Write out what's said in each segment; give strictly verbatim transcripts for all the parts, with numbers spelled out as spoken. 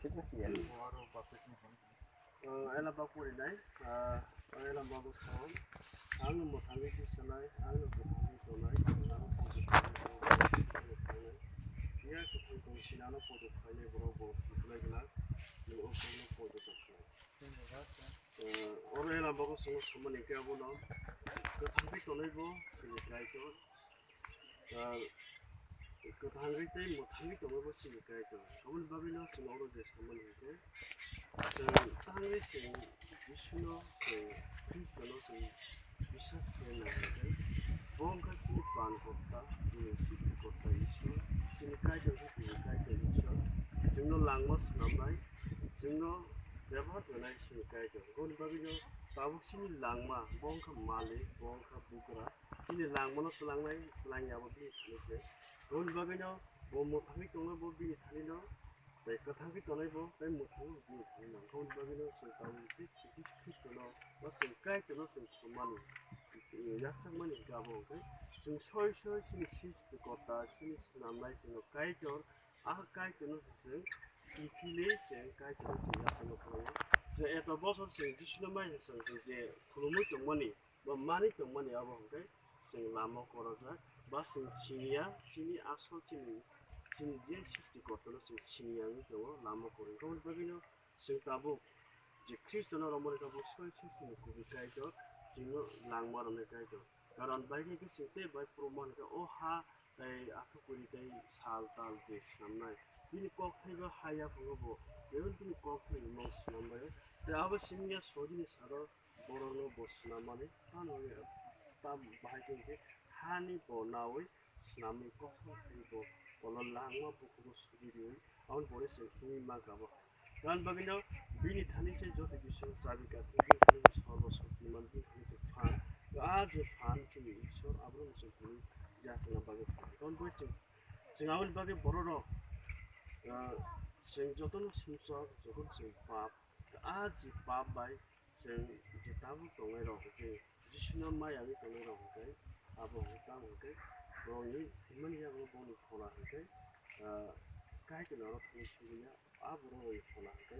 Ah, ela bak puri nai, ah, ela bak song, ang no mwthangwi tisanai, ang no kwthangwi tonai, ang no poito khlainai, ya kwthang tong sinano poito khlainai borok bo kwplai gwnang, nwng o khe no poito tong khlai. Ah, oro ela bak song samani khe abono kwthangwi tonai bo chini Kaitor. Ah, kwthangwi tei mwthangwi tongwi bo chini Kaitor. Aboni bagwino chwng oro je samani hinkhe, chwng tangwi chwng Jisuno, chwng Khristono chwng biswas khe nai hinkhe, bo wngkha chini pran korta, chini srishti korta Isor, chini Kaitor khe chini Kaitor Isor, chwngno langma swnamnai, chwngno bebak rwnai chini Kaitor. Aboni bagwino tabuk chini langma, bo wngkha malik, bo wngkha bugra, chini langmano twlangnai, twlangya abo bini thani se. Aboni bagwino bo mwthangwi tongo, bo bini thanino, tei kwthangwi tonai bo, tei mwthangwi bo bini thanino. Aboni bagwino chwng tabuk Jishu Khristono, ba chwng Kaitorno chwng thumani, yachakmani hinkhe abo hwnkhe chwng soi soi chini srishti korta, chini swnamnai chwngno Kaitor, a Kaitorno chwng kiphilwi chwng Kaitorno chwng yachakma khlaio. Je eto bosor chwng Jisuno mai chwng je khulumwi tongmani, ba manwi tongmani abo hwnkhe chwng lama korojak, ba chwng siniya, chini asol chini, chini je srishti kortano chwng siniya wngwi tongo lama kwrwngkha. Aboni bagwino chwng tabuk je Khristono romani tabuk soi soi chini kubui Kaitor, chwngno langma rwnai Kaitor. Karon bai khe chwng tei bai proman khe o ha tei athukuri tei sal tal je swnamnai. Bini kok thaibo ha yaphango bo, beboni bini kok thai mung swnambaio. Tei abo siniya sodini salo borokno bo swnamani phano tam bahai khe hani bo naui swnamwi kothom khe bo olo langma bukubo sugi riui aboni pore chwng himwi mankha bo. Aboni bagwino bini thani se joto bising chabi kathik, bini thani se sorbo shoktiman, bini thani se phan. A je phan chini Isor, abono chwng tini yachakna bagwi phan. Aboni bagwi chwng, chwng aboni bagwi bororok, ah, chwng jotono sumsok, jotono chwng pap. A je pap bai chwng je tabuk tongnai rok je Jisuno maya wngwi tongnai rok hwnkhe abo hwnkhe tamo hwnkhe borokni himani yago boni phola hwnkhe, ah, Kaitorni oro thangwi sugwi ya, a borok rokni phola hwnkhe,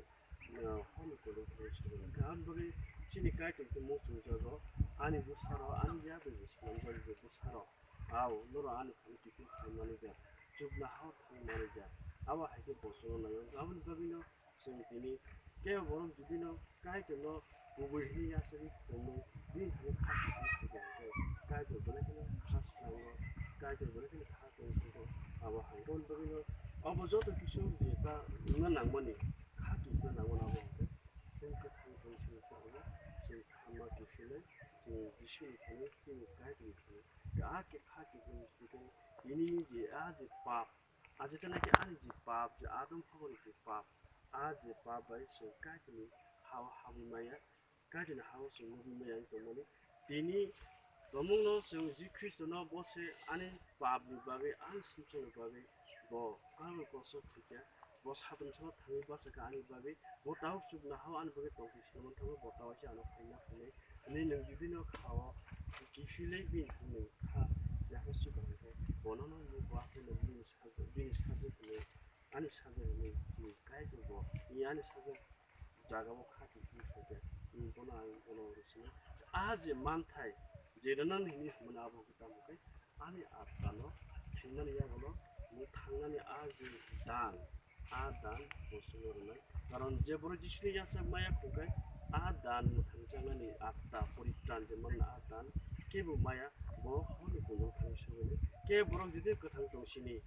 ah, horni kolong thangwi sugwi ya. Hwnkhe aboni bagwi chini Kaitor khe muchungjago, ani bwsarok, ani yago bo swnamjak je bwsarok, ao norok ani thani kiphil thangmani ja, chuknohao thangmani ja, abo hai khe bo chwngno naio. Aboni bagwino chwng tini kebo borok judino Kaitorno kubui hwnwi yachagwi tongmung, bini thani kha kiphilwi tongkha hwnkhe Kaitor belai kheno kha swnamgo, Kaitor belai kheno kha tongthokgo. Abo hai khe aboni bagwino abo joto kisa je ta wngna nangmani, kha kiphilna nangmani abo hwnkhe chwng kwthang tongwi se abo chwng kha ma kiphilwi chwng Jisuni thani chwng Kaitorni thani. A khe kha kiphilwi hwnkhe tini je a je pap, a je tini khe ani je pap, je Adam Habani je pap, a je pap bai chwng Kaitorni hao habwi maya, Kaitorni hao chwng nugwi maya wng tongmani. Tini tomungno chwng Jisu Khristono bo se ani papni bagwi, ani sumsokni bagwi bo Kalvari krosao thwikha. Bo satung salo thangwi bachakha ani bagwi. Bo tabuk chuknohao ani bagwi tongthai swnamwi thango, bo ta waisa ano phaina phunwi. Hwnwi nwng judino khao kiphilwi bini thani kha yakhe chukha hwnkhe, bono no bo hapheno bini sajwk, bini sajwk hwnwi, ani sajwk hwnwi chini Kaitor bo, ni ani sajwk jagao kha kiphilwi phaikha. Bono ang bono rw sino. A je manthai, je rwnani hwnwi hwnmano abo hwnkhe tamo khe ani atmano thwinani yagulo mwthangnani a je dan, a dan bo chwngno rwnai. Karon je borok Jisuni yachak maya khungkhe, a dan mwthangjaknani atma poritran je manna a dan kebo maya, bo hwnwi kunjong thangwi sogwi. Kebo borok jodi kwthang tong sini,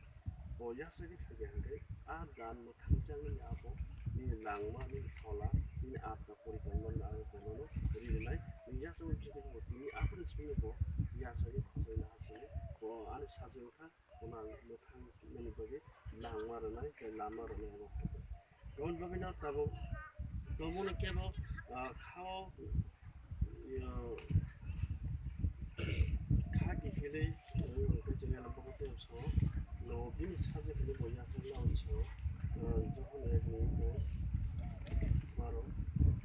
bo yachagwi phaikha hwnkhe, a dan mwthangjaknani abo nini langma, nini phola, nini atma poritran manna abo bonono rinai. Nini yachagwi phaikhe bo tini aphuru simi bo yachagwi khosoi naha sini. Bo ani sajwk wngkha, bono ang mwthang nani bagwi langma rwnai tei lama rwnai abo phaikha. Aboni bagwino tabuk tomungno kebo, ah, khao, yo, kha kiphilwi, eh, hwnkhe chwng ela bono tei so, no, bini sajwk hwnwi bo yachakna hwnwi so, eh, Johon ek ni bo maro.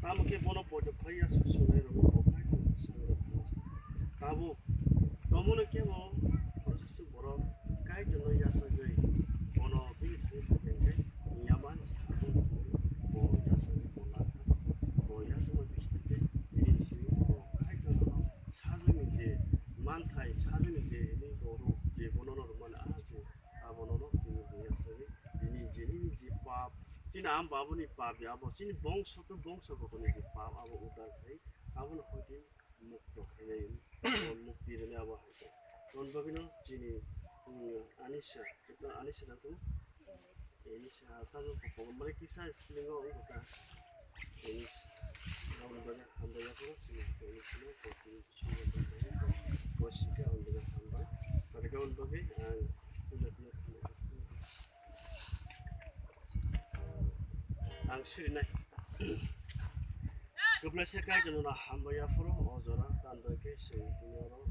Tamo khe bono poito khlai ya, susunai rwgo bo khai tong sangrok. Tabuk tomungno kebo, borok Kaitorno yachagwi bono bini thani phaikha hwnkhe, yamani sajwk hwnwi Ang babuni pap ya, abo chini bongso to bongso gotoni je pap abo udar khai, abono hoi din mukto khainai, mukti rwnai abo hai khe. Ton bagwino chini, mm, Anisa, ito Anisa na to? Anisa, tamo ko mane kisa spelling o wngkha ta? Anisa. Aboni bagwi hambai ya phano chini Anisa no ko chini chini ko sika aboni bagwi hambai. Tari ka aboni bagwi ang puja tiya khainai. Ang surinai. Kwplaisa Kaitor no hambai ya phuru o jora tando khe chwng tini oro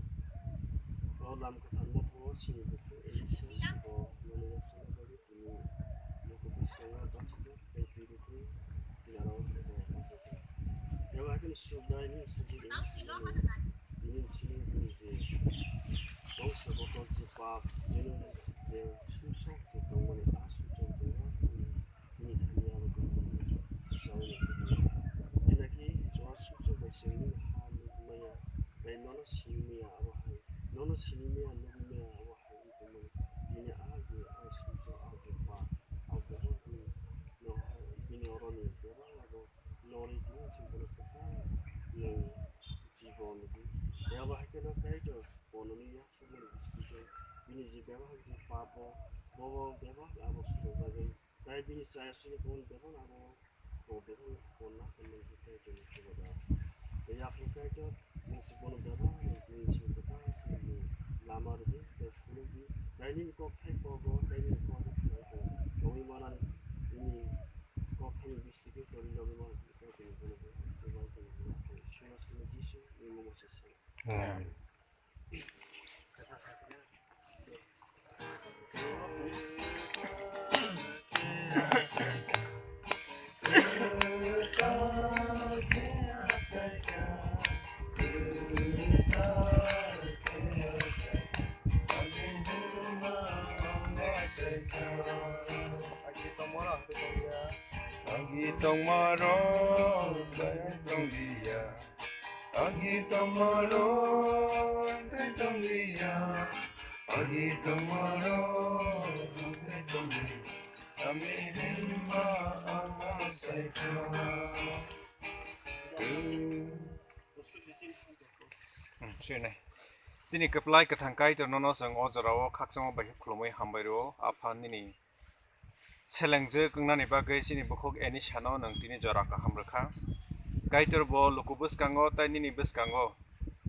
o lam kwthar motho o chini bukhuk Elisa bo mani rok chana bagwi tini mokol bwskango tongthokjak tei twi rwtwi tini oro bo tongthokjak. Eba haikhe sudai ni sajwk Elisa mani bini simi bini je bongso bokol je pap bini je sumsok je tongmani a sumsok tongma Bini thani abo tongmani bwsao nukjakmani. Jena khe jora sumsok bai chwngno ha nukmaya, bai nono sinimaya abo hai, nono sinimaya nukmaya abo hai wngwi tongmani. Bini a je a sumsok a je pap, a bebak bini no hai, bini oroni bebak abo norwi tongmani chwng bono kwtal nwng jibon rwdi. Abo hai kheno Kaitor bo nini yakchangmani bisingtwi bini je bebak je pap bo, bobo bebak abo suchukjagwi. Tai bini chaya suri bono bebak abo bo bebak no honna hwnwi khe Kaitor ni chubaja. Tai yaphang Kaitor nwng se bono bebak no bini simi kwtal khe lama rwdi, tai phunukdi, tai nini kok thai kogo, tai nini kok thai kogo. Tongwi manani nini kok thani bisti khe kwrwi nogwi mano Kaitor ni bono bebak khe sima sima Jisu ni mungwi se sala. Amen. Agi tongma rok tongya. Agi tongmaro tei tongliya, agi tongmaro tei tongliya, ami rimba ama saikha. Hmm, sini. Chini kwplai kwthang Kaitor nono chwng o jorao khakchangma bai khe khulumwi hambai rwo, Apha nini selengjwk wngnani bagwi chini bukhuk Enisano nwng tini jora kaham rwkha. Kaitor bo luku bwskango tei nini bwskango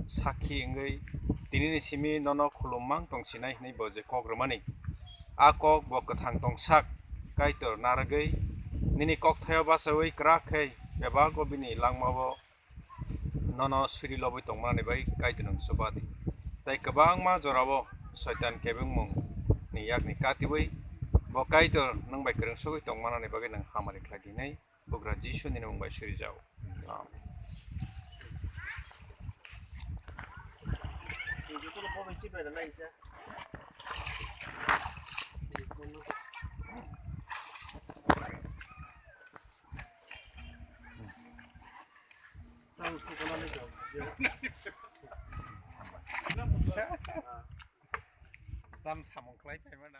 sakhi wngwi tinini simi nono khulum mang tongsinai hwnwi bo je kok rwmani. A kok bo kwthang tongsak Kaitor narwgwi nini kokthaio bachaui kwrak khe bebago bini langmao nono suri lobwi tongmani bai Kaitor nwng chuba di. Tai kwbangma jorao Soitan kebengmung ni yakni katiui bo Kaitor nwng bai kwrwng sogwi tongmani bagwi nwng hamari khlai di hinwi Bugra Jisu ni mung bai suri jao. Amen. Tam samung khlai phaimana.